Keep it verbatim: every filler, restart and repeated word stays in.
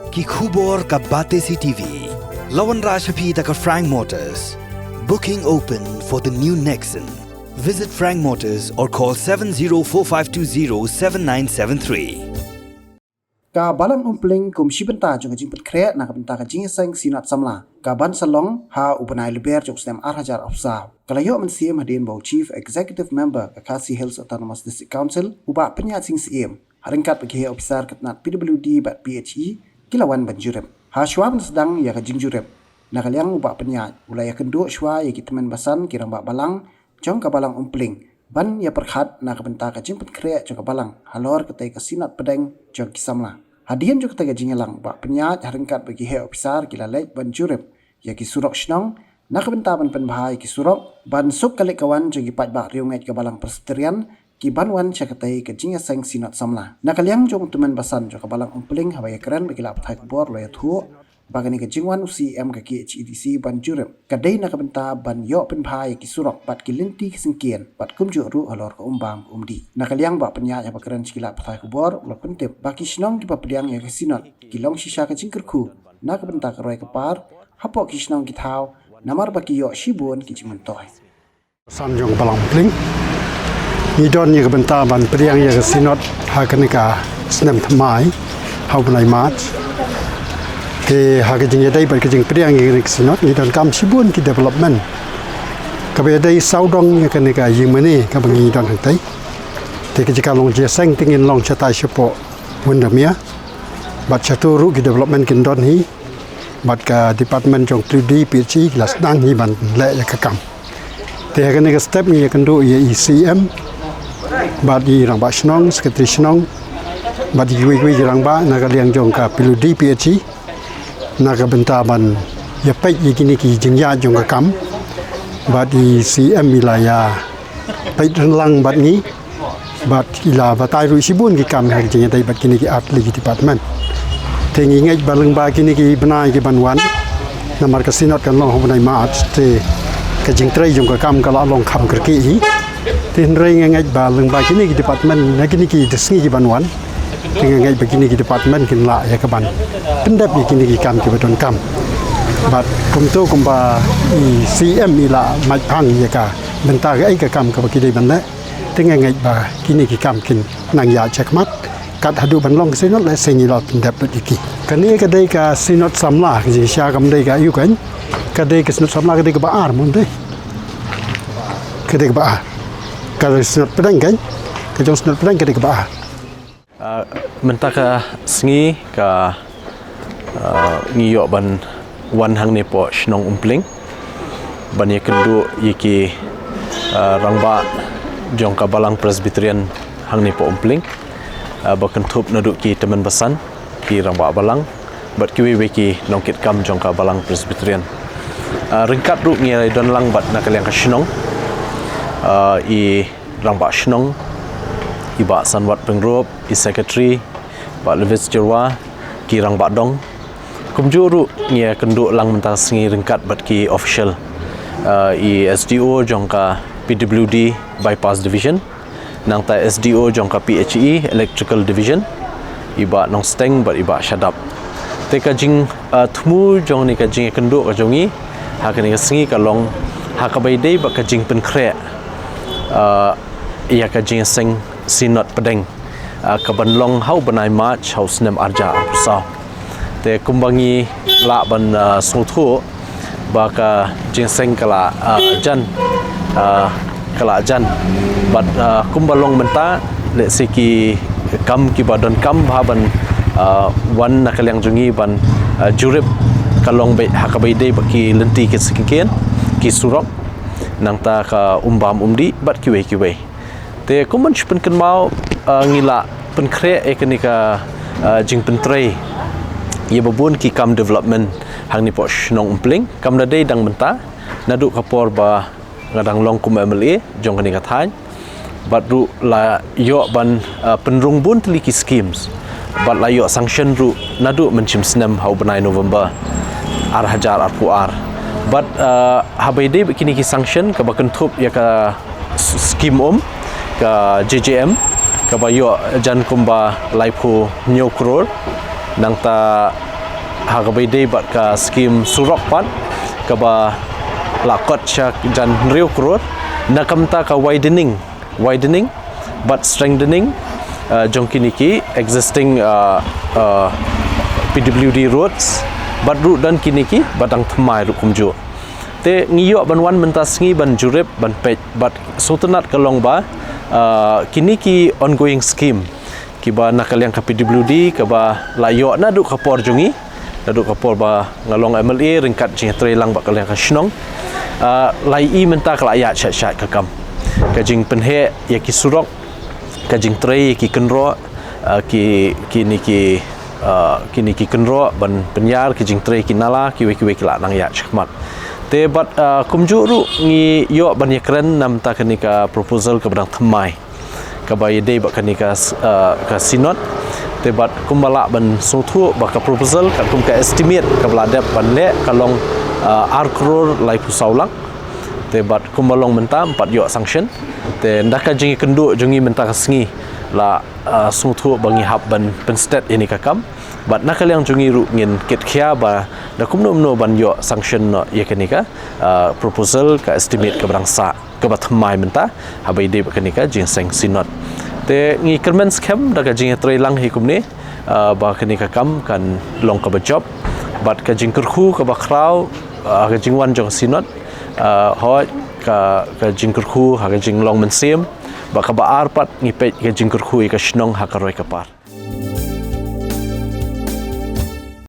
Ki khubor ka Batesi T V. La wanrah sha phi da ka Frank Motors. Booking open for the new Nexon. Visit Frank Motors or call seven zero four five two zero seven nine seven three. Ka Balang Umpling kum shi bynta jong ka jingpynkhreh na ka bynta ka jingïaseng Synod Samla, ka ban sa long ha u bnai Lber jong u snem ar hajar arphew saw, ka la ïoh mynsiem hadien ba u Chief Executive Member ka Khasi Hills Autonomous District Council, u Bah Pynïaid Sing Syiem, ha ryngkat bad ki heh ophisar ka tnat P W D bad P H E, ki la wan ban jurip. Ha shuwa ban sdang ïa ka jingjurip, na ka liang u Bah Pynïaid u la ïakynduh shuwa ïa ki tymmen basan, ki rangbah balang jong ka Balang Umpling, ban ïapyrkhat na ka bynta ka jingpynkhreh jong ka balang halor katei ka Synod Pdeng jong ki samla. Hadien jong katei ka jingïalang, u Bah Pynïaid ha ryngkat bad ki heh ophisar ki la leit ban jurip ïa ki surok shnong na ka bynta ban pynbha ïa ki surok, ban suk ka leit ka wan jong ki paidbah riewngeit ka Balang Presbyterian ki ban wan sha katei ka jingïaseng Synod Samla. Na ka liang jong u tymmen basan jong ka Balang Umpling, haba ïakren bad ki lad pathai khubor, la ïathuh ba kane ka jingwan u C E M ka K H A D C ban jurip, ka dei na ka bynta ban ïoh pynbha ïa ki surok bad ki lynti ki syngkien, bad kumjuh ruh halor ka um bam um dih. Na ka liang u Bah Pynïaid, haba kren sha ki lad pathai khubor, u la pyntip ba ki shnong kiba pdiang ïa ka Synod ki long shisha ka jingkyrkhu na ka bynta ka roi ka par hapoh ki shnong ki thaw, namar ba ki ïoh shibun ki jingmyntoi. San jong ka Balang Umpling, ngi don ïa ka bynta ban pdiang ïa ka Synod ha kane ka snem thymmai, ha u bnai March. Te ha ka jingïadei bad ka jingpdiang ïa kane ka Synod, ngi donkam shibun ki development kaba ïadei sawdong ïa kane ka ïingmane kaba ngi don hangtei. Te ka jaka long jingïaseng te ngin long shatai shapoh Windermere, bad shato ruh ki development kin don hi. Bad ka department jong P W D P H E ki la sdang hi ban leh ïa ka kam. Te ha kane ka step ngi ïakynduh ïa i C E M bad i rangbah shnong, secretary shnong, bad i kiwei kiwei ki rangbah na ka liang jong ka P W D P H E, na ka bynta ban ïapeit ïa kine ki jingïaid jong ka kam. Bad i C E M i la ïa peit rynglang bad ngi, bad i la batai ruh shibun ki kam ha ka jingïadei bad kine ki artylli ki department. Te ngi ngeit ba lyngba kine ki bnai ki ban wan, namar ka Synod kan long ha u bnai March, te ka jingtrei jong ka kam ka la long kham kyrkieh hi. Te hynrei nga ngeit ba lyngba kine ki department, na kine ki sngi ki ban wan, te nga ngeit ba kine ki department kin lah ïa ka ban pyndep ïa kine ki kam kiba donkam. Bad kumto kumba i C E M i la mait phang ïa ka bynta kaei ka kam kaba ki dei ban leh, te nga ngeit ba kine ki kam kin nang ïaid shakhmat. Kat haduh ban long ka Synod lehse ngi la pyndep lut ïa ki. Kane ka dei ka Synod Samla, ka jingshisha kam dei ka aïu kan. Ka dei ka Synod Samla, ka dei kaba ar, mo, dei. Ka dei kaba ar. Ka dei Synod Pdeng kan. Ka jong Synod Pdeng ka dei kaba ar. Ah, mynta ka sngi ka, ah, ngi ïoh ban wan hangne hapoh shnong Umpling ban ïakynduh ïa ki, ah, rangbah jong ka Balang Presbyterian hangne hapoh Umpling, ah, ba kynthup naduh ki tymmen basan, ki rangbah balang, bad kiwei kiwei ki nongkitkam jong ka Balang Presbyterian. Ah, ryngkat ruh ngi ïadon lang bad na ka liang ka shnong, ah, i rangbah shnong, i Bah Sanwat Pyngrope, i secretary, Bah Lewis Jyrwa, ki rangbah dong. Kumjuh ruh ngi ïakynduh lang mynta ka sngi ryngkat bad ki official, ah, i S D O jong ka P W D Bypass Division, nangta S D O jong ka P H E Electrical Division, i Bah Nongsteng bad i Bah Shadap. Te ka jing, ah, thmu jong ne ka jingïakynduh ka jong ngi ha kane ka sngi ka long ha kaba ïadei bad ka jingpynkhreh, ah, ïa ka jingïaseng Synod Pdeng, ah, ka ban long ha u bnai March ha u snem ar hajar arphew saw. Te kumba ngi lah ban, ah, sngewthuh ba ka jingïaseng ka la, ah, jan, ah, ka la jan. Bad, ah, kumba long mynta, lehse ki kam kiba donkam bha ban, ah, wan na ka liang jong ngi ban, ah, jurip ka long beit ha kaba ïadei bad ki lynti ki syngkien, ki surok, nangta ka um bam um dih bad kiwei kiwei. Te kum ban shu pynkynmaw, ah, ngi la pynkhreh ïa kane ka, ah, jingpyntrei ïa ba bun ki kam development hangne hapoh shnong Umpling. Kam da dei dang mynta, naduh ka por ba nga dang long kum M L A jong kane ka thaiñ, bad ruh la ïoh ban, ah, pynrung bun tylli ki schemes, bad la ïoh sanction ruh naduh mynshem snem ha u bnai November ar hajar arphew ar. Bad, ah, haba ïadei bad kine ki sanction, kaba kynthup ïa ka s-, skim um, ka J J M, kaba ïoh jan kumba laiphew hynñiew klur, nangta Ha kaba ïadei bad ka skim surok pat, kaba la kot sha jan hynriew klur, na ka bynta ka widening, widening bad strengthening, uh, jong kine ki existing, uh, uh, P W D roads, bad ruh don kine kiba dang thymmai ruh kumjuh. Te ngi ïoh ban wan mynta sngi ban jurip, ban peit, bad sngewtynnat ka long ba, uh, kine ki ongoing scheme kiba na ka liang ka P W D kaba la ïoh naduh ka por jong ngi, naduh ka por ba nga long M L A ryngkat jingïatreilang bad ka liang ka shnong, uh, la ïohi mynta ka la ïaid shai shai ka kam. Ka jingpynheh ïa ki surok, ka jingtrei ïa ki kynroh, uh, ki, kine ki, uh, kine ki kynroh ban pynïar, ki jingtrei ki nala, kiwei kiwei ki la nang ïaid shakhmat. Te bad, uh, kumjuh ruh ngi ïoh ban ïakren na ka bynta kane ka proposal kaba dang thymmai, kaba ïadei bad kane ka s-, uh, ka Synod. Te bad kumba lah ban sngewthuh ba ka proposal katkum ka estimate kaba la dep ban leh ka long, uh, ar klur laiphew saw lak. Te bad kumba long mynta ym pat ïoh sanction. Te da ka jingïakynduh jong ngi mynta ka sngi la, uh, sngewthuh ba ngi hap ban pynsted ïa kane ka kam. Bad na ka liang jong ngi ruh ngin kitkhia ba da kumno kumno ban ïoh sanction noh ïa kane ka, uh, proposal, ka estimate kaba dang sah, kaba thymmai mynta haba ïadei bad kane ka jingïaseng Synod. Te ngi kyrmen skhem da ka jingïatreilang hi kumne, uh, ba kane ka kam kan long kaba jop. Bad ka jingkyrkhu kaba khraw, uh, ka jingwan jong ka Synod, uh, hooid ka, ka jingkyrkhu ha ka jinglong mynsiem, bad kaba ar pat ngi peit ka jingkyrkhu ïa ka shnong ha ka roi ka par.